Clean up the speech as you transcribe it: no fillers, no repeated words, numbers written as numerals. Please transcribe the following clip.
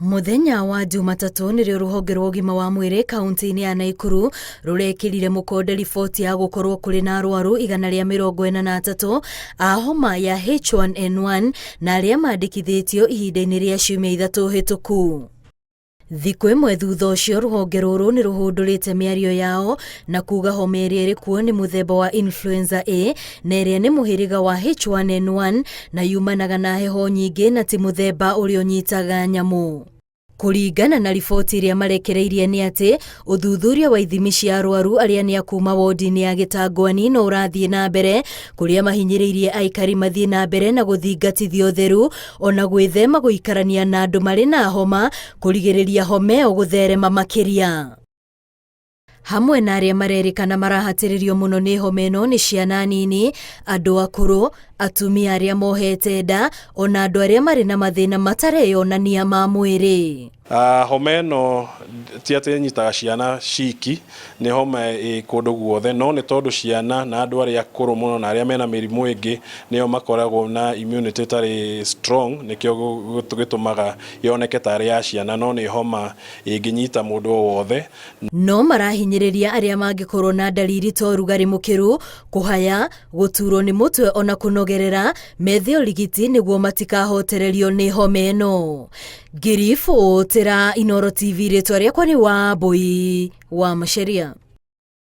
Mũthenya wa Jumatatũ nĩrĩo rũhonge rwa ũgima wa mwĩrĩ kaunti-inĩ ya Naikuru rũrekĩrire mũkonde riboti ya gũkorwo kũrĩ na arwaru 143 a homa ya H1N1 na arĩa mandĩkithĩtio ihinda-inĩ rĩa ciumia 3 hĩtũku. Thikũ ĩmwe thutha ũcio rũhonge rũrũ nĩ rũhũndũrĩte mĩario yao na kuga homa ĩrĩa ĩrĩ kuo nĩ mũthemba wa influenza A na ĩrĩa nĩ mũhĩrĩga wa H1N1 na yumanaga na heho nyingĩ na ti mũthemba ũrĩa ũnyitaga nyamũ. Kũringana na riboti ĩrĩa marekereirie nĩ atĩ ũthuthuria wa ithimi cia arwaru arĩa nĩ a kuma wondi-inĩ ya Gĩtangwani no ũrathiĩ na mbere kũrĩa mahinyĩrĩirie aikari mathiĩ na mbere na gũthingatithia ũtheru ona gwĩthema gũikarania na andũ marĩ na homa kũrigĩrĩria homa ĩyo gũtherema makĩria. Hamwe na arĩa marerĩkana marahatĩrĩrio mũno nĩ homa ĩno nĩ ciana nini, andũ akũrũ, atumia arĩa mohete nda, ona andũ arĩa marĩ na mathĩna matareyonania ma mwĩrĩ. Homa ĩno ti atĩ ĩnyitaga ciana ciki, nĩ homa ĩ kũndũ guothe, no nĩ tondũ ciana na andũ arĩa akũrũ mũno na arĩa mena mĩrimũ ĩngĩ nĩo makoragwo na immunity ĩtarĩ strong, nĩkĩo gĩtũmaga yoneke tarĩ ya ciana, no nĩ homa ĩngĩnyita mũndũ o wothe. No marahinyĩrĩria arĩa mangĩkorwo na ndariri ta ũrugarĩ mũkĩru, kũhaya, gũturwo nĩ mũtwe ona kũnogerera, methe ũrigiti nĩguo matikahotererio nĩ homa ĩno. Ngĩribotera Inooro TV rĩtwa rĩakwa nĩ Wambũi wa Macharia.